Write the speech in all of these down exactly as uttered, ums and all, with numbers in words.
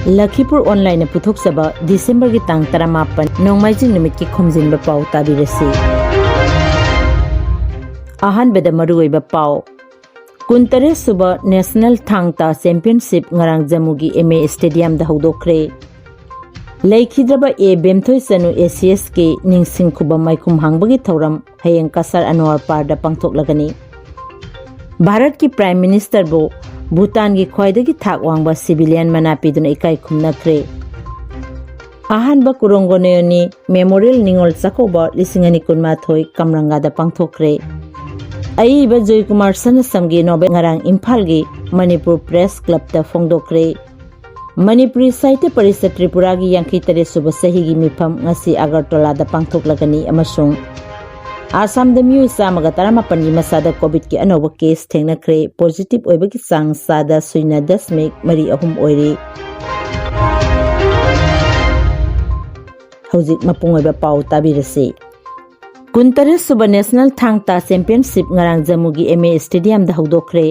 ꯂꯈꯤꯄꯨꯔ ꯑꯣꯟꯂꯥꯏꯟꯅ ꯄꯨꯊꯣꯛꯆꯕ ꯗꯤꯁꯦꯝꯕꯔꯒꯤ ꯇꯥꯡ ꯇꯔꯥꯃꯥꯄꯟ ꯅꯣꯡꯃꯥꯏꯖꯤꯡ ꯅꯨꯃꯤꯠꯀꯤ ꯈꯣꯝꯖꯤꯟꯕ ꯄꯥꯎ ꯇꯥꯕꯤꯔꯁꯤ꯫ ꯑꯍꯥꯟꯕꯗ ꯃꯔꯨꯑꯣꯏꯕ ꯄꯥꯎ꯫ ꯀꯨꯟꯇꯔꯦꯠ ꯁꯨꯕ ꯅꯦꯁꯅꯦꯜ ꯊꯥꯡ ꯇꯥ ꯆꯦꯝꯄꯤꯌꯟꯁꯤꯞ ꯉꯔꯥꯡ ꯖꯝꯃꯨꯒꯤ ꯑꯦꯝ ꯑꯦ ꯁ꯭ꯇꯦꯗꯤꯌꯝꯗ ꯍꯧꯗꯣꯛꯈ꯭ꯔꯦ꯫ ꯂꯩꯈꯤꯗ꯭ꯔꯕ ꯑꯦ ꯕꯦꯝꯊꯣꯏ ꯆꯅꯨ ꯑꯦ ꯁꯤ ꯑꯦꯁꯀꯤ ꯅꯤꯡꯁꯤꯡ ꯈꯨꯕꯝ ꯃꯥꯏꯈꯨꯝ ꯍꯥꯡꯕꯒꯤ ꯊꯧꯔꯝ ꯍꯌꯦꯡ ꯀꯁꯥꯔ ꯑꯅꯋꯥꯔ ꯄꯥꯔꯗ ꯄꯥꯡꯊꯣꯛꯂꯒꯅꯤ꯫ ꯚꯥꯔꯠꯀꯤ ꯄ꯭ꯔꯥꯏꯝ ꯃꯤꯅꯤꯁꯇꯔꯕꯨ ꯚꯨꯇꯥꯟꯒꯤ ꯈ꯭ꯋꯥꯏꯗꯒꯤ ꯊꯥꯛ ꯋꯥꯡꯕ ꯁꯤꯚꯤꯂꯤꯌꯟ ꯃꯅꯥ ꯄꯤꯗꯨꯅ ꯏꯀꯥꯏ ꯈꯨꯝꯅꯈ꯭ꯔꯦ꯫ ꯑꯍꯥꯟꯕ ꯀꯨꯔꯣꯡꯒꯣꯅꯣꯌꯣꯅꯤ ꯃꯦꯃꯣꯔꯤꯌꯦꯜ ꯅꯤꯉꯣꯜ ꯆꯥꯛꯀꯧꯕ ꯂꯤꯁꯤꯡ ꯑꯅꯤ ꯀꯨꯟꯃꯥꯊꯣꯏ ꯀꯝꯔꯪꯒꯥꯗ ꯄꯥꯡꯊꯣꯛꯈ꯭ꯔꯦ꯫ ꯑꯏꯕ ꯖꯣꯏꯀꯨꯃꯥꯔ ꯁꯅꯥꯁꯝꯒꯤ ꯅꯣꯕꯦꯜ ꯉꯔꯥꯡ ꯏꯝꯐꯥꯜꯒꯤ ꯃꯅꯤꯄꯨꯔ ꯄ꯭ꯔꯦꯁ ꯀ꯭ꯂꯕꯇ ꯐꯣꯡꯗꯣꯛꯈ꯭ꯔꯦ꯫ ꯃꯅꯤꯄꯨꯔꯤ ꯁꯥꯍꯤꯇ꯭ꯌ ꯄꯔꯤꯁꯠ ꯇ꯭ꯔꯤꯄꯨꯔꯥꯒꯤ ꯌꯥꯡꯈꯩ ꯇꯔꯦꯠ ꯁꯨꯕ ꯆꯍꯤꯒꯤ ꯃꯤꯐꯝ ꯉꯁꯤ ꯑꯒꯔꯇꯂꯥꯗ ꯄꯥꯡꯊꯣꯛꯂꯒꯅꯤ ꯑꯃꯁꯨꯡ ꯑꯥꯁꯥꯝꯗ ꯃꯤꯑꯣꯏ ꯆꯥꯝꯃꯒ ꯇꯔꯥꯃꯥꯄꯟꯒꯤ ꯃꯁꯥꯗ ꯀꯣꯚꯤꯗꯀꯤ ꯑꯅꯧꯕ ꯀꯦꯁ ꯊꯦꯡꯅꯈ꯭ꯔꯦ꯫ ꯄꯣꯖꯤꯇꯤꯚ ꯑꯣꯏꯕꯒꯤ ꯆꯥꯡ ꯆꯥꯗ ꯁꯨꯏꯅ ꯗꯁꯃꯤꯛ ꯃꯔꯤ ꯑꯍꯨꯝ ꯑꯣꯏꯔꯤ꯫ ꯍꯧꯖꯤꯛ ꯃꯄꯨꯡ ꯑꯣꯏꯕ ꯄꯥꯎ ꯇꯥꯕꯤꯔꯁꯤ꯫ ꯀꯨꯟꯇꯔꯦꯠ ꯁꯨꯕ ꯅꯦꯁꯅꯦꯜ ꯊꯥꯡ ꯇꯥ ꯆꯦꯝꯄꯤꯌꯟꯁꯤꯞ ꯉꯔꯥꯡ ꯖꯝꯃꯨꯒꯤ ꯑꯦꯝ ꯑꯦ ꯁ꯭ꯇꯦꯗꯤꯌꯝꯗ ꯍꯧꯗꯣꯛꯈ꯭ꯔꯦ꯫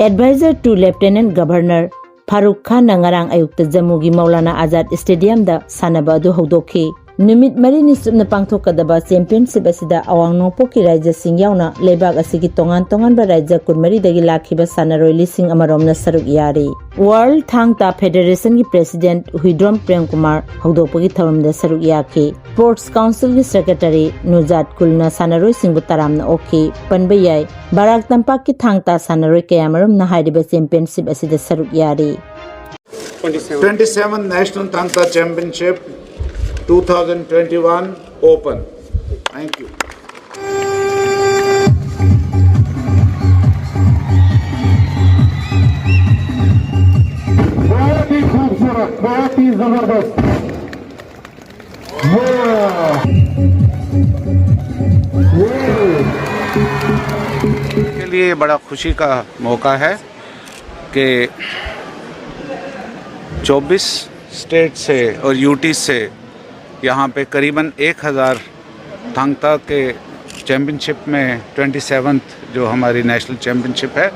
Advisor to Lieutenant Governor Farooq ꯈꯥꯟꯅ ꯉꯔꯥꯡ ꯑꯌꯨꯛꯇ ꯖꯝꯃꯨꯒꯤ ꯃꯧꯂꯥꯅꯥ ꯑꯥꯖꯥꯗ ꯁ꯭ꯇꯦꯗꯤꯌꯝꯗ ꯁꯥꯟꯅꯕ ꯑꯗꯨ ꯍꯧꯗꯣꯛꯈꯤ꯫ ꯅꯨꯃꯤꯠ ꯃꯔꯤꯅꯤ ꯆꯨꯞꯅ ꯄꯥꯡꯊꯣꯛꯀꯗꯕ ꯆꯦꯝꯄꯤꯌꯟꯁꯤꯞ ꯑꯁꯤꯗ ꯑꯋꯥꯡ ꯅꯣꯡꯄꯣꯛꯀꯤ ꯔꯥꯖ꯭ꯌꯁꯤꯡ ꯌꯥꯎꯅ ꯂꯩꯕꯥꯛ ꯑꯁꯤꯒꯤ ꯇꯣꯉꯥꯟ ꯇꯣꯉꯥꯟꯕ ꯔꯥꯖ꯭ꯌ ꯀꯨꯟꯃꯔꯤꯗꯒꯤ ꯂꯥꯛꯈꯤꯕ ꯁꯥꯟꯅꯔꯣꯏ ꯂꯤꯁꯤꯡ ꯑꯃꯔꯣꯝꯅ ꯁꯔꯨꯛ ꯌꯥꯔꯤ꯫ ꯋꯥꯔꯜꯗ ꯊꯥꯡ ꯇꯥ ꯐꯦꯗꯦꯔꯦꯁꯟꯒꯤ ꯄ꯭ꯔꯦꯁꯤꯗꯦꯟꯠ ꯍꯨꯏꯗ꯭ꯔꯣꯝ ꯄ꯭ꯔꯦꯝꯀꯨꯃꯥꯔ ꯍꯧꯗꯣꯛꯄꯒꯤ ꯊꯧꯔꯝꯗ ꯁꯔꯨꯛ ꯌꯥꯈꯤ꯫ ꯁ꯭ꯄꯣꯔꯠꯁ ꯀꯥꯎꯟꯁꯤꯜꯒꯤ ꯁꯦꯀ꯭ꯔꯦꯇꯔꯤ ꯅꯨꯖꯥꯠ ꯀꯨꯜꯅ ꯁꯥꯟꯅꯔꯣꯏꯁꯤꯡꯕꯨ ꯇꯔꯥꯝꯅ ꯑꯣꯛꯈꯤ꯫ ꯄꯟꯕ ꯌꯥꯏ, ꯕꯔꯥꯛ ꯇꯝꯄꯥꯛꯀꯤ ꯊꯥꯡ ꯇꯥ ꯁꯥꯟꯅꯔꯣꯏ ꯀꯌꯥꯃꯔꯨꯝꯅ ꯍꯥꯏꯔꯤꯕ ꯆꯦꯝꯄꯤꯌꯟꯁꯤꯞ ꯑꯁꯤꯗ ꯁꯔꯨꯛ ꯌꯥꯔꯤ꯫ Twenty-seven National Thang Ta Championship two thousand twenty-one open. Thank you. बहुत ही खूबसूरत, बहुत ही जबरदस्त। वाह! ये के लिए बड़ा खुशी का मौका है कि चौबीस स्टेट से और यूटी से यहाँ पे करीबन एक हज़ार थांग ता के चैम्पियनशिप में ट्वेंटी सेवन्थ जो हमारी नेशनल चैम्पियनशिप है,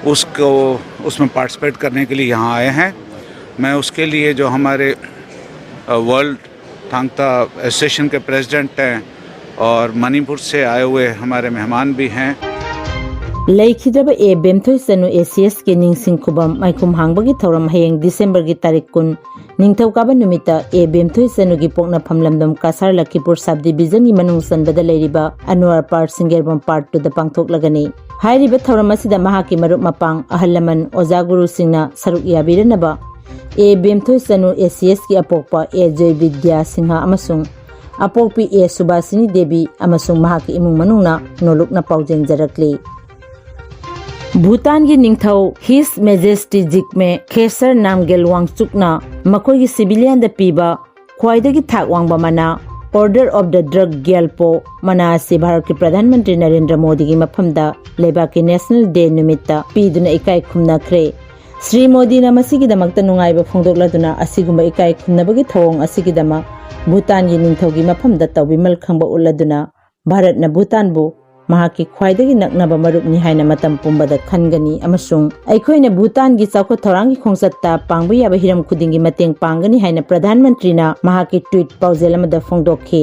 उसको, उसमें पार्टिसिपेट करने के लिए यहाँ आए हैं। मैं उसके लिए जो हमारे वर्ल्ड थांगता एसोसिएशन के प्रेसिडेंट हैं और मणिपुर से आए हुए हमारे मेहमान भी हैं। ꯂꯩꯈꯤꯗ꯭ꯔꯕ ꯑꯦ ꯕꯦꯝꯊꯣꯏ ꯆꯅꯨ ꯑꯦ ꯁꯤ ꯑꯦꯁꯀꯤ ꯅꯤꯡꯁꯤꯡ ꯈꯨꯕꯝ ꯃꯥꯏꯈꯨꯝ ꯍꯥꯡꯕꯒꯤ ꯊꯧꯔꯝ ꯍꯌꯦꯡ ꯗꯤꯁꯦꯝꯕꯔꯒꯤ ꯇꯥꯔꯤꯛ ꯀꯨꯟ, ꯅꯤꯡꯊꯧꯀꯥꯕ ꯅꯨꯃꯤꯠꯇ ꯑꯦ ꯕꯦꯝꯊꯣꯏ ꯆꯅꯨꯒꯤ ꯄꯣꯛꯅꯐꯝ ꯂꯝꯗꯝ ꯀꯁꯥꯔ ꯂꯈꯤꯄꯨꯔ ꯁꯕ ꯗꯤꯕꯤꯖꯟꯒꯤ ꯃꯅꯨꯡ ꯆꯟꯕꯗ ꯂꯩꯔꯤꯕ ꯑꯅꯋꯔ ꯄꯥꯔꯛ ꯁꯤꯡꯒꯦꯔꯕꯣꯝ ꯄꯥꯔꯛ ꯇꯨꯗ ꯄꯥꯡꯊꯣꯛꯂꯒꯅꯤ꯫ ꯍꯥꯏꯔꯤꯕ ꯊꯧꯔꯝ ꯑꯁꯤꯗ ꯃꯍꯥꯛꯀꯤ ꯃꯔꯨꯞ ꯃꯄꯥꯡ, ꯑꯍꯜ ꯂꯃꯟ, ꯑꯣꯖꯥ ꯒꯨꯔꯨꯁꯤꯡꯅ ꯁꯔꯨꯛ ꯌꯥꯕꯤꯔꯅꯕ ꯑꯦ ꯕꯦꯝꯊꯣꯏ ꯆꯅꯨ ꯑꯦ ꯁꯤ ꯑꯦꯁꯀꯤ ꯑꯄꯣꯛꯄ ꯑꯦ ꯖꯣꯏ ꯕꯤꯗ꯭ꯌꯥ ꯁꯤꯡꯍ ꯑꯃꯁꯨꯡ ꯑꯄꯣꯛꯄꯤ ꯑꯦ ꯁꯨꯕꯥꯁꯤꯅꯤ ꯗꯦꯕꯤ ꯑꯃꯁꯨꯡ ꯃꯍꯥꯛꯀꯤ ꯏꯃꯨꯡ ꯃꯅꯨꯡꯅ ꯅꯣꯂꯨꯛꯅ ꯄꯥꯎꯖꯦꯟꯖꯔꯛꯂꯤ꯫ ꯚꯨꯇꯥꯟꯒꯤ ꯅꯤꯡꯊꯧ His Majesty Jigme Khesar Namgyel ꯋꯥꯡꯆꯨꯛꯅ ꯃꯈꯣꯏꯒꯤ ꯁꯤꯚꯤꯂꯤꯌꯟꯗ ꯄꯤꯕ ꯈ꯭ꯋꯥꯏꯗꯒꯤ ꯊꯥꯛ ꯋꯥꯡꯕ ꯃꯅꯥ Order of the Druk Gyalpo ꯃꯅꯥ ꯑꯁꯤ ꯚꯥꯔꯠꯀꯤ ꯄ꯭ꯔꯙꯥꯟ ꯃꯟꯇ꯭ꯔꯤ ꯅꯔꯦꯟꯗ꯭ꯔ ꯃꯣꯗꯤꯒꯤ ꯃꯐꯝꯗ ꯂꯩꯕꯥꯛꯀꯤ ꯅꯦꯁꯅꯦꯜ ꯗꯦ ꯅꯨꯃꯤꯠꯇ ꯄꯤꯗꯨꯅ ꯏꯀꯥꯏ ꯈꯨꯝꯅꯈ꯭ꯔꯦ꯫ ꯁ꯭ꯔꯤ ꯃꯣꯗꯤꯅ ꯃꯁꯤꯒꯤꯗꯃꯛꯇ ꯅꯨꯡꯉꯥꯏꯕ ꯐꯣꯡꯗꯣꯛꯂꯗꯨꯅ ꯑꯁꯤꯒꯨꯝꯕ ꯏꯀꯥꯏ ꯈꯨꯝꯅꯕꯒꯤ ꯊꯧꯑꯣꯡ ꯑꯁꯤꯒꯤꯗꯃꯛ ꯚꯨꯇꯥꯟꯒꯤ ꯅꯤꯡꯊꯧꯒꯤ ꯃꯐꯝꯗ ꯇꯧꯕꯤꯃꯜ ꯈꯪꯕ ꯎꯠꯂꯗꯨꯅ ꯚꯥꯔꯠꯅ ꯚꯨꯇꯥꯟꯕꯨ ꯃꯍꯥꯛꯀꯤ ꯈ꯭ꯋꯥꯏꯗꯒꯤ ꯅꯛꯅꯕ ꯃꯔꯨꯞꯅꯤ ꯍꯥꯏꯅ ꯃꯇꯝ ꯄꯨꯝꯕꯗ ꯈꯟꯒꯅꯤ ꯑꯃꯁꯨꯡ ꯑꯩꯈꯣꯏꯅ ꯚꯨꯇꯥꯟꯒꯤ ꯆꯥꯎꯈꯠ ꯊꯧꯔꯥꯡꯒꯤ ꯈꯣꯡꯆꯠꯇ ꯄꯥꯡꯕ ꯌꯥꯕ ꯍꯤꯔꯝ ꯈꯨꯗꯤꯡꯒꯤ ꯃꯇꯦꯡ ꯄꯥꯡꯒꯅꯤ ꯍꯥꯏꯅ ꯄ꯭ꯔꯙꯥꯟ ꯃꯟꯇ꯭ꯔꯤꯅ ꯃꯍꯥꯛꯀꯤ ꯇ꯭ꯋꯤꯠ ꯄꯥꯎꯖꯦꯜ ꯑꯃꯗ ꯐꯣꯡꯗꯣꯛꯈꯤ꯫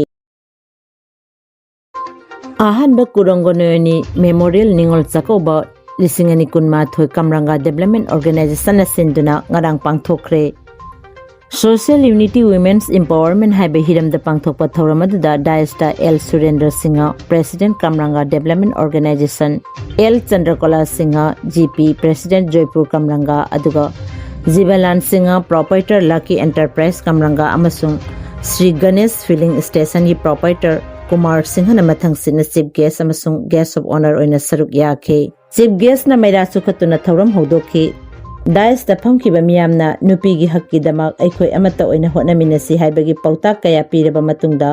ꯑꯍꯥꯟꯕ ꯀꯨꯔꯣꯡꯒꯣꯅꯣꯌꯣꯅꯤ ꯃꯦꯃꯣꯔꯤꯌꯦꯜ ꯅꯤꯉꯣꯜ ꯆꯥꯛꯀꯧꯕ ꯂꯤꯁꯤꯡ ꯑꯅꯤ ꯀꯨꯟꯃꯥꯊꯣꯏ ꯀꯝꯔꯪꯒꯥ ꯗꯦꯕꯂꯞꯃꯦꯟ ꯑꯣꯔꯒꯅꯥꯏꯖꯦꯁꯟꯅ ꯁꯤꯟꯗꯨꯅ ꯉꯔꯥꯡ ꯄꯥꯡꯊꯣꯛꯈ꯭ꯔꯦ꯫ Social Unity Women's Empowerment ꯍꯥꯏꯕ ꯍꯤꯔꯝꯗ ꯄꯥꯡꯊꯣꯛꯄ ꯊꯧꯔꯝ ꯑꯗꯨꯗ ꯗꯥꯏꯁꯇ L Surendra Singh, president Kamranga development organisation, L Chandrakola Singh, G P, president Joypur Kamranga, ꯑꯗꯨꯒ Jibonlal Singh, proprietor Lucky enterprise Kamranga, ꯑꯃꯁꯨꯡ ꯁ꯭ꯔꯤ ꯒꯅꯦꯁ ꯐꯤꯂꯤꯡ ꯁ꯭ꯇꯦꯁꯟꯒꯤ ꯄ꯭ꯔꯣꯄꯥꯏꯇꯔ ꯀꯨꯃꯥꯔ ꯁꯤꯡꯍꯅ ꯃꯊꯪꯁꯤꯠꯅ ꯆꯤꯐ ꯒꯦꯁ ꯑꯃꯁꯨꯡ ꯒꯦꯁ ꯑꯣꯐ ꯑꯣꯅꯔ ꯑꯣꯏꯅ ꯁꯔꯨꯛ ꯌꯥꯈꯤ꯫ ꯆꯤꯐ ꯒꯦꯁꯅ ꯃꯩꯔꯥ ꯆꯨꯈꯠꯇꯨꯅ ꯊꯧꯔꯝ ꯍꯧꯗꯣꯛꯈꯤ꯫ ꯗꯥꯏꯁꯇ ꯐꯝꯈꯤꯕ ꯃꯤꯌꯥꯝꯅ ꯅꯨꯄꯤꯒꯤ ꯍꯛꯀꯤꯗꯃꯛ ꯑꯩꯈꯣꯏ ꯑꯃꯠꯇ ꯑꯣꯏꯅ ꯍꯣꯠꯅꯃꯤꯟꯅꯁꯤ ꯍꯥꯏꯕꯒꯤ ꯄꯥꯎꯇꯥꯛ ꯀꯌꯥ ꯄꯤꯔꯕ ꯃꯇꯨꯡꯗ,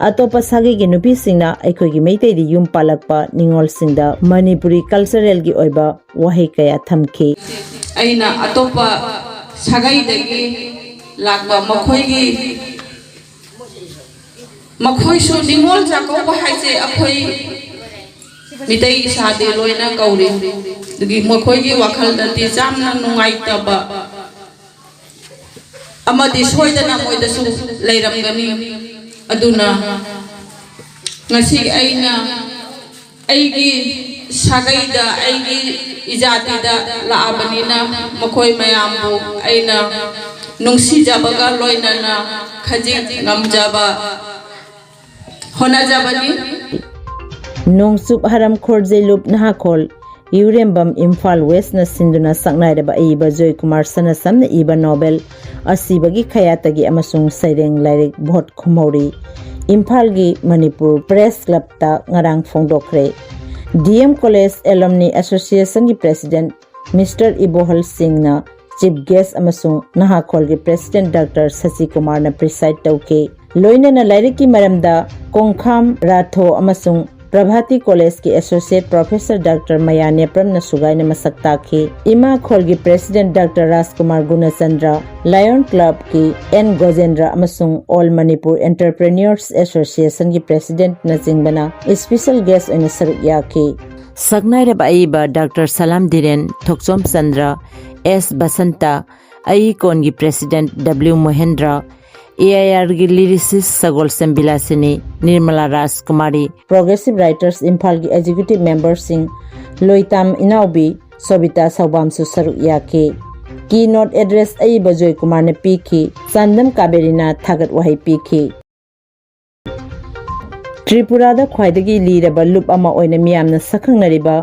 ꯑꯇꯣꯞꯄ ꯁꯥꯒꯩꯒꯤ ꯅꯨꯄꯤꯁꯤꯡꯅ ꯑꯩꯈꯣꯏꯒꯤ ꯃꯩꯇꯩꯗ ꯌꯨꯝ ꯄꯥꯜꯂꯛꯄ ꯅꯤꯉꯣꯜꯁꯤꯡꯗ ꯃꯅꯤꯄꯨꯔꯤ ꯀꯜꯆꯔꯦꯜꯒꯤ ꯑꯣꯏꯕ ꯋꯥꯍꯩ ꯀꯌꯥ ꯊꯝꯈꯤ꯫ ꯑꯩꯅ ꯑꯇꯣꯞꯄ ꯁꯥꯒꯩꯗꯒꯤ ꯂꯥꯛꯄ ꯃꯈꯣꯏꯒꯤ ꯃꯈꯣꯏꯁꯨ ꯅꯤꯉꯣꯜ ꯆꯥꯛꯀꯧꯕ ꯍꯥꯏꯁꯦ ꯑꯩꯈꯣꯏ ꯃꯤꯇꯩ ꯏꯁꯥꯗꯤ ꯂꯣꯏꯅ ꯀꯧꯔꯤ꯫ ꯑꯗꯨꯒꯤ ꯃꯈꯣꯏꯒꯤ ꯋꯥꯈꯜꯗꯗꯤ ꯌꯥꯝꯅ ꯅꯨꯡꯉꯥꯏꯇꯕ ꯑꯃꯗꯤ ꯁꯣꯏꯗꯅ ꯃꯣꯏꯗꯁꯨ ꯂꯩꯔꯝꯒꯅꯤ꯫ ꯑꯗꯨꯅ ꯉꯁꯤ ꯑꯩꯅ ꯑꯩꯒꯤ ꯁꯥꯒꯩꯗ, ꯑꯩꯒꯤ ꯏꯖꯥꯇꯤꯗ ꯂꯥꯛꯑꯕꯅꯤꯅ ꯃꯈꯣꯏ ꯃꯌꯥꯝꯕꯨ ꯑꯩꯅ ꯅꯨꯡꯁꯤꯖꯕꯒ ꯂꯣꯏꯅꯅ ꯈꯖꯤꯛ ꯉꯝꯖꯕ ꯍꯣꯠꯅꯖꯕꯅꯤ꯫ ꯅꯣꯡꯆꯨꯞ ꯍꯔꯝ ꯈꯣꯔꯖꯩꯂꯨꯞ ꯅꯍꯥꯈꯣꯜ ꯏꯎꯔꯦꯝꯕꯝ ꯏꯝꯐꯥꯜ ꯋꯦꯁꯅ ꯁꯤꯟꯗꯨꯅ ꯁꯛꯅꯥꯏꯔꯕ ꯑꯏꯕ ꯖꯣꯏꯀꯨꯃꯥꯔ ꯁꯅꯥꯁꯝꯅ ꯏꯕ ꯅꯣꯕꯦꯜ ꯑꯁꯤꯕꯒꯤ ꯈꯌꯥꯇꯒꯤ ꯑꯃꯁꯨꯡ ꯁꯩꯔꯦꯡ ꯂꯥꯏꯔꯤꯛ ꯚꯣꯠ ꯈꯨꯝꯍꯧꯔꯤ ꯏꯝꯐꯥꯜꯒꯤ ꯃꯅꯤꯄꯨꯔ ꯄ꯭ꯔꯦꯁ ꯀ꯭ꯂꯕꯇ ꯉꯔꯥꯡ ꯐꯣꯡꯗꯣꯛꯈ꯭ꯔꯦ꯫ ꯗꯤ ꯑꯦꯝ ꯀꯣꯂꯦꯖ ꯑꯦꯂꯨꯝꯅꯤ ꯑꯦꯁꯣꯁꯤꯌꯦꯁꯟꯒꯤ ꯄ꯭ꯔꯦꯁꯤꯗꯦꯟꯠ ꯃꯤꯁꯇꯔ ꯏꯕꯣꯍꯜ ꯁꯤꯡꯅ ꯆꯤꯐ ꯒꯦꯁ꯭ꯠ ꯑꯃꯁꯨꯡ ꯅꯍꯥꯈꯣꯜꯒꯤ ꯄ꯭ꯔꯦꯁꯤꯗꯦꯟꯠ ꯗꯥꯛꯇꯔ ꯁꯁꯤ ꯀꯨꯃꯥꯔꯅ ꯄ꯭ꯔꯤꯁꯥꯏꯗ ꯇꯧꯈꯤ꯫ ꯂꯣꯏꯅꯅ ꯂꯥꯏꯔꯤꯛꯀꯤ ꯃꯔꯝꯗ ꯀꯣꯡꯈꯥꯝ ꯔꯥꯊꯣ ꯑꯃꯁꯨꯡ ꯄ꯭ꯔꯚꯥꯇꯤ ꯀꯣꯂꯦꯖꯀꯤ ꯑꯦꯁꯣꯁꯤꯌꯦꯠ ꯄ꯭ꯔꯣꯐꯦꯁꯔ ꯗꯥꯛꯇꯔ ꯃꯌꯥ ꯅꯦꯄ꯭ꯔꯝꯅ ꯁꯨꯒꯥꯏꯅ ꯃꯁꯛ ꯇꯥꯛꯈꯤ꯫ ꯏꯃꯥ ꯈꯣꯜꯒꯤ ꯄ꯭ꯔꯦꯁꯤꯗꯦꯟꯠ ꯗꯥꯛꯇꯔ ꯔꯥꯖꯀꯨꯃꯥꯔ ꯒꯨꯅꯆꯟꯗ꯭ꯔ, ꯂꯥꯌꯣꯟ ꯀ꯭ꯂꯕꯀꯤ ꯑꯦꯟ ꯒꯣꯖꯦꯟꯗ꯭ꯔ ꯑꯃꯁꯨꯡ ꯑꯣꯜ ꯃꯅꯤꯄꯨꯔ ꯑꯦꯟꯇꯔꯄ꯭ꯔꯦꯅ꯭ꯌꯣꯔꯁ ꯑꯦꯁꯣꯁꯤꯌꯦꯁꯟꯒꯤ ꯄ꯭ꯔꯦꯁꯤꯗꯦꯟꯠꯅꯆꯤꯡꯕꯅ ꯏꯁꯄꯤꯁꯦꯜ ꯒꯦꯁ꯭ꯠ ꯑꯣꯏꯅ ꯁꯔꯨꯛ ꯌꯥꯈꯤ꯫ ꯁꯛꯅꯥꯏꯔꯕ ꯑꯏꯕ ꯗꯥꯛꯇꯔ ꯁꯂꯥꯝ ꯙꯤꯔꯦꯟ, ꯊꯣꯛꯆꯣꯝ ꯆꯟꯗ꯭ꯔ, ꯑꯦꯁ ꯕꯁꯟꯇ, ꯑꯏꯀꯣꯟꯒꯤ president W Mohendra, A I ꯑꯥꯔꯒꯤ lyricist Sagolsem Bilashini, Nirmala Rajkumari, progressive writers ꯏꯝꯐꯥꯜꯒꯤ ꯑꯦꯛꯖꯤꯀ꯭ꯌꯨꯇꯤꯚ ꯃꯦꯝꯕꯔꯁꯤꯡ ꯂꯣꯏꯇꯥꯝ ꯏꯅꯥꯎꯕꯤ ꯁꯣꯕꯤꯇꯥ ꯁꯧꯕꯥꯝꯁꯨ ꯁꯔꯨꯛ ꯌꯥꯈꯤ꯫ ꯀꯤ ꯅꯣꯠ ꯑꯦꯗ꯭ꯔꯦꯁ ꯑꯏꯕ ꯖꯣꯏꯀꯨꯃꯥꯔꯅ ꯄꯤꯈꯤ꯫ ꯆꯥꯟꯗꯝ ꯀꯥꯕꯦꯔꯤꯅ ꯊꯥꯒꯠ ꯋꯥꯍꯩ ꯄꯤꯈꯤ꯫ ꯇ꯭ꯔꯤꯄꯨꯔꯥꯗ ꯈ꯭ꯋꯥꯏꯗꯒꯤ ꯂꯤꯔꯕ ꯂꯨꯞ ꯑꯃ ꯑꯣꯏꯅ ꯃꯤꯌꯥꯝꯅ ꯁꯛꯈꯪꯅꯔꯤꯕ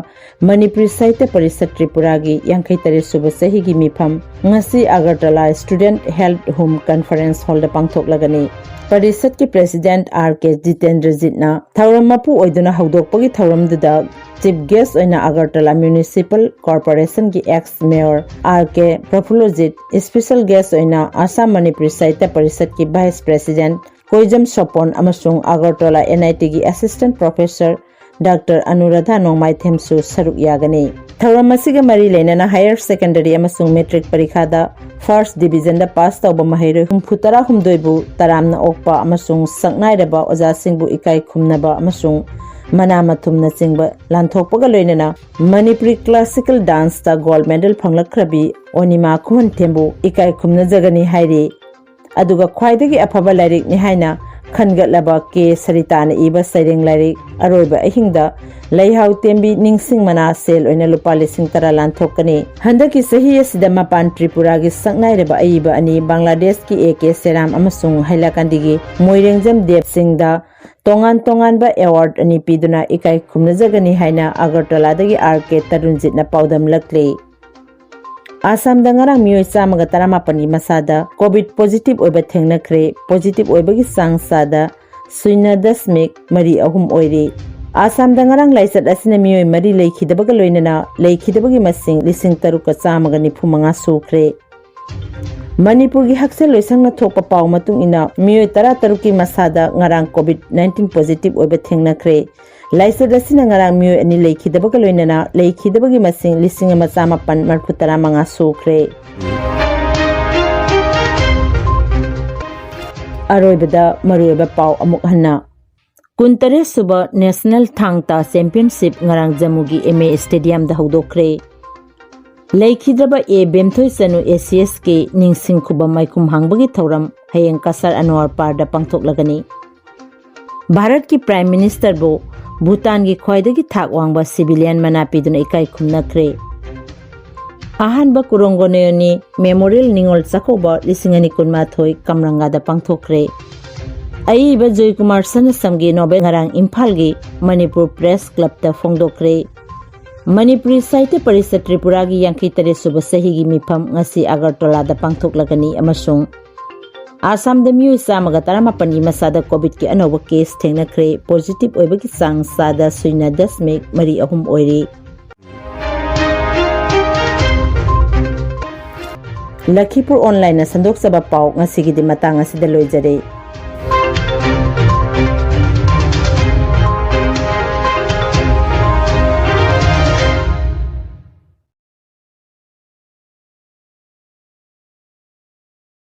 ꯃꯅꯤꯄꯨꯔꯤ ꯁꯥꯍꯤꯇ꯭ꯌ ꯄꯔꯤꯁꯠ ꯇ꯭ꯔꯤꯄꯨꯔꯥꯒꯤ ꯌꯥꯡꯈꯩ ꯇꯔꯦꯠ ꯁꯨꯕ ꯆꯍꯤꯒꯤ ꯃꯤꯐꯝ ꯉꯁꯤ Agartala student health home conference ꯍꯣꯜꯗ ꯄꯥꯡꯊꯣꯛꯂꯒꯅꯤ꯫ ꯄꯔꯤꯁꯠꯀꯤ ꯄ꯭ꯔꯦꯁꯤꯗꯦꯟꯠ ꯑꯥꯔ ꯀꯦ ꯖꯤꯇꯦꯟꯗ꯭ꯔꯖꯤꯠꯅ ꯊꯧꯔꯝ ꯃꯄꯨ ꯑꯣꯏꯗꯨꯅ ꯍꯧꯗꯣꯛꯄꯒꯤ ꯊꯧꯔꯝꯗꯨꯗ ꯆꯤꯐ ꯒꯦꯁ꯭ꯠ ꯑꯣꯏꯅ Agartala municipal ꯀꯣꯔꯄꯣꯔꯦꯁꯟꯒꯤ X mayor R ꯀꯦ ꯄ꯭ꯔꯐꯨꯜꯂꯣꯖꯤꯠ, ꯏꯁꯄꯤꯁꯦꯜ ꯒꯦꯁ꯭ꯠ ꯑꯣꯏꯅ ꯑꯁꯥꯝ ꯃꯅꯤꯄꯨꯔꯤ ꯁꯥꯍꯤꯇ꯭ꯌ ꯄꯔꯤꯁꯠꯀꯤ ꯚꯥꯏꯁ ꯄ꯭ꯔꯦꯁꯤꯗꯦꯟꯠ ꯀꯣꯏꯖꯝ ꯁꯣꯄꯣꯟ ꯑꯃꯁꯨꯡ ꯑꯒꯔꯇꯂꯥ ꯑꯦꯟ ꯑꯥꯏ ꯇꯤꯒꯤ ꯑꯦꯁꯤꯁ꯭ꯇꯦꯟꯠ ꯄ꯭ꯔꯣꯐꯦꯁꯔ ꯗꯥꯛꯇꯔ ꯑꯅꯨꯔꯥꯙꯥ ꯅꯣꯡꯃꯥꯏꯊꯦꯝꯁꯨ ꯁꯔꯨꯛ ꯌꯥꯒꯅꯤ꯫ ꯊꯧꯔꯝ ꯑꯁꯤꯒ ꯃꯔꯤ ꯂꯩꯅꯅ ꯍꯥꯌꯔ ꯁꯦꯀꯦꯟꯗꯔꯤ ꯑꯃꯁꯨꯡ ꯃꯦꯇ꯭ꯔꯤꯛ ꯄꯔꯤꯈꯥꯗ ꯐꯥꯔꯁꯠ ꯗꯤꯚꯤꯖꯟꯗ ꯄꯥꯁ ꯇꯧꯕ ꯃꯍꯩꯔꯣꯏ ꯍꯨꯝꯐꯨ ꯇꯔꯥꯍꯨꯝꯗꯣꯏꯕꯨ ꯇꯔꯥꯝꯅ ꯑꯣꯛꯄ ꯑꯃꯁꯨꯡ ꯁꯛꯅꯥꯏꯔꯕ ꯑꯣꯖꯥꯁꯤꯡꯕꯨ ꯏꯀꯥꯏ ꯈꯨꯝꯅꯕ ꯑꯃꯁꯨꯡ ꯃꯅꯥ ꯃꯊꯨꯝꯅꯆꯤꯡꯕ ꯂꯥꯟꯊꯣꯛꯄꯒ ꯂꯣꯏꯅꯅ ꯃꯅꯤꯄꯨꯔꯤ classical danceꯇ gold medal ꯐꯪꯂꯛꯈ꯭ꯔꯕꯤ ꯑꯣꯅꯤꯃꯥ ꯈꯨꯃꯟꯊꯦꯝꯕꯨ ꯏꯀꯥꯏ ꯈꯨꯝꯅꯖꯒꯅꯤ ꯍꯥꯏꯔꯤ꯫ ꯑꯗꯨꯒ ꯈ꯭ꯋꯥꯏꯗꯒꯤ ꯑꯐꯕ ꯂꯥꯏꯔꯤꯛꯅꯤ ꯍꯥꯏꯅ ꯈꯟꯒꯠꯂꯕ ꯀꯦ ꯁꯔꯤꯇꯥꯅ ꯏꯕ ꯁꯩꯔꯦꯡ ꯂꯥꯏꯔꯤꯛ ꯑꯔꯣꯏꯕ ꯑꯍꯤꯡꯗ ꯂꯩꯍꯥꯎ ꯇꯦꯝꯕꯤ ꯅꯤꯡꯁꯤꯡ ꯃꯅꯥ ꯁꯦꯜ ꯑꯣꯏꯅ ꯂꯨꯄꯥ ꯂꯤꯁꯤꯡ ꯇꯔꯥ ꯂꯥꯟꯊꯣꯛꯀꯅꯤ꯫ ꯍꯟꯗꯛꯀꯤ ꯆꯍꯤ ꯑꯁꯤꯗ ꯃꯄꯥꯟ ꯇ꯭ꯔꯤꯄꯨꯔꯥꯒꯤ ꯁꯛꯅꯥꯏꯔꯕ ꯑꯏꯕ ꯑꯅꯤ, ꯕꯪꯒ꯭ꯂꯥꯗꯦꯁꯀꯤ ꯑꯦ ꯀꯦ ꯁꯦꯔꯥꯝ ꯑꯃꯁꯨꯡ ꯍꯩꯂꯥꯀꯥꯟꯗꯤꯒꯤ ꯃꯣꯏꯔꯦꯡꯖꯝ ꯗꯦꯕ ꯁꯤꯡꯗ ꯇꯣꯉꯥꯟ ꯇꯣꯉꯥꯟꯕ award ꯑꯅꯤ ꯄꯤꯗꯨꯅ ꯏꯀꯥꯏ ꯈꯨꯝꯅꯖꯒꯅꯤ ꯍꯥꯏꯅ ꯑꯒꯔꯇꯂꯥꯗꯒꯤ ꯑꯥꯔ ꯀꯦ ꯇꯔꯨꯟꯖꯤꯠꯅ ꯄꯥꯎꯗꯝꯂꯛꯂꯤ꯫ ꯑꯥꯁꯥꯝꯗ ꯉꯔꯥꯡ ꯃꯤꯑꯣꯏ ꯆꯥꯝꯃꯒ ꯇꯔꯥꯃꯥꯄꯟꯒꯤ ꯃꯁꯥꯗ COVID positive ꯑꯣꯏꯕ ꯊꯦꯡꯅꯈ꯭ꯔꯦ꯫ Positive ꯑꯣꯏꯕꯒꯤ ꯆꯥꯡ ꯆꯥꯗ ꯁꯨꯏꯅ ꯗꯁꯃꯤꯛ ꯃꯔꯤ ꯑꯍꯨꯝ ꯑꯣꯏꯔꯤ꯫ ꯑꯥꯁꯥꯝꯗ ꯉꯔꯥꯡ ꯂꯥꯏꯆꯠ ꯑꯁꯤꯅ ꯃꯤꯑꯣꯏ ꯃꯔꯤ ꯂꯩꯈꯤꯗꯕꯒ ꯂꯣꯏꯅꯅ ꯂꯩꯈꯤꯗꯕꯒꯤ ꯃꯁꯤꯡ ꯂꯤꯁꯤꯡ ꯇꯔꯨꯛꯀ ꯆꯥꯝꯃꯒ ꯅꯤꯐꯨ ꯃꯉꯥ ꯁꯨꯈ꯭ꯔꯦ꯫ ꯃꯅꯤꯄꯨꯔꯒꯤ ꯍꯛꯁꯦꯜ ꯂꯣꯏꯁꯪꯅ ꯊꯣꯛꯄ ꯄꯥꯎ ꯃꯇꯨꯡ ꯏꯟꯅ ꯃꯤꯑꯣꯏ ꯇꯔꯥ ꯇꯔꯨꯛꯀꯤ ꯃꯁꯥꯗ ꯉꯔꯥꯡ COVID nineteen positive ꯑꯣꯏꯕ ꯊꯦꯡꯅꯈ꯭ꯔꯦ꯫ ꯂꯥꯏꯆꯠ ꯑꯁꯤꯅ ꯉꯔꯥꯡ ꯃꯤꯑꯣꯏ ꯑꯅꯤ ꯂꯩꯈꯤꯗꯕꯒ ꯂꯣꯏꯅꯅ ꯂꯩꯈꯤꯗꯕꯒꯤ ꯃꯁꯤꯡ ꯂꯤꯁꯤꯡ ꯑꯃ ꯆꯥꯃꯥꯄꯟ ꯃꯔꯤꯐꯨ ꯇꯔꯥ ꯃꯉꯥ ꯁꯨꯈ꯭ꯔꯦ꯫ ꯑꯔꯣꯏꯕꯗ ꯃꯔꯨꯑꯣꯏꯕ ꯄꯥꯎ ꯑꯃꯨꯛ ꯍꯟꯅ꯫ ꯀꯨꯟꯇꯔꯦꯠ ꯁꯨꯕ National ꯊꯥꯡ ꯇꯥ Championship ꯉꯔꯥꯡ ꯖꯝꯃꯨꯒꯤ ꯑꯦꯝ ꯑꯦ ꯁ꯭ꯇꯦꯗꯤꯌꯝꯗ ꯍꯧꯗꯣꯛꯈ꯭ꯔꯦ꯫ ꯂꯩꯈꯤꯗ꯭ꯔꯕ ꯑꯦ ꯕꯦꯝꯊꯣꯏ ꯆꯅꯨ ꯑꯦ ꯁꯤ ꯑꯦꯁꯀꯤ ꯅꯤꯡꯁꯤꯡ ꯈꯨꯕꯝ ꯃꯥꯏꯈꯨꯝ ꯍꯥꯡꯕꯒꯤ ꯊꯧꯔꯝ ꯍꯌꯦꯡ ꯀꯁꯥꯔ ꯑꯅꯋꯥꯔ ꯄꯥꯔꯗ ꯄꯥꯡꯊꯣꯛꯂꯒꯅꯤ꯫ ꯚꯥꯔꯠꯀꯤ Prime Ministerꯕꯨ ꯚꯨꯇꯥꯟꯒꯤ ꯈ꯭ꯋꯥꯏꯗꯒꯤ ꯊꯥꯛ ꯋꯥꯡꯕ civilian ꯃꯅꯥ ꯄꯤꯗꯨꯅ ꯏꯀꯥꯏ ꯈꯨꯝꯅꯈ꯭ꯔꯦ꯫ ꯑꯍꯥꯟꯕ ꯀꯨꯔꯣꯡꯒꯣꯅꯣꯌꯣꯅꯤ Memorial ꯅꯤꯉꯣꯜ ꯆꯥꯛꯀꯧꯕ ꯂꯤꯁꯤꯡ ꯑꯅꯤ ꯀꯨꯟꯃꯥꯊꯣꯏ ꯀꯝꯔꯪꯒꯥꯗ ꯄꯥꯡꯊꯣꯛꯈ꯭ꯔꯦ꯫ ꯑꯏꯕ ꯖꯣꯏꯀꯨꯃꯥꯔ ꯁꯅꯥꯁꯝꯒꯤ ꯅꯣꯕꯦꯜ ꯉꯔꯥꯡ ꯏꯝꯐꯥꯜꯒꯤ ꯃꯅꯤꯄꯨꯔ ꯄ꯭ꯔꯦꯁ ꯀ꯭ꯂꯕꯇ ꯐꯣꯡꯗꯣꯛꯈ꯭ꯔꯦ꯫ ꯃꯅꯤꯄꯨꯔꯤ ꯁꯥꯍꯤꯇ꯭ꯌ ꯄꯔꯤꯁꯠ ꯇ꯭ꯔꯤꯄꯨꯔꯥꯒꯤ ꯌꯥꯡꯈꯩ ꯇꯔꯦꯠ ꯁꯨꯕ ꯆꯍꯤꯒꯤ ꯃꯤꯐꯝ ꯉꯁꯤ ꯑꯒꯔꯇꯂꯥꯗ ꯄꯥꯡꯊꯣꯛꯂꯒꯅꯤ ꯑꯃꯁꯨꯡ ꯑꯥꯁꯥꯝꯗ ꯃꯤꯑꯣꯏ ꯆꯥꯝꯃꯒ ꯇꯔꯥꯃꯥꯄꯟꯒꯤ ꯃꯁꯥꯗ COVIDꯀꯤ ꯑꯅꯧꯕ case ꯊꯦꯡꯅꯈ꯭ꯔꯦ꯫ Positive ꯑꯣꯏꯕꯒꯤ ꯆꯥꯡ ꯆꯥꯗ ꯁꯨꯏꯅ ꯗꯁꯃꯤꯛ ꯃꯔꯤ ꯑꯍꯨꯝ ꯑꯣꯏꯔꯤ꯫ ꯂꯈꯤꯄꯨꯔ Onlineꯅ ꯁꯟꯗꯣꯛꯆꯕ ꯄꯥꯎ ꯉꯁꯤꯒꯤꯗꯤ ꯃꯇꯥꯡ ꯑꯁꯤꯗ ꯂꯣꯏꯖꯔꯦ꯫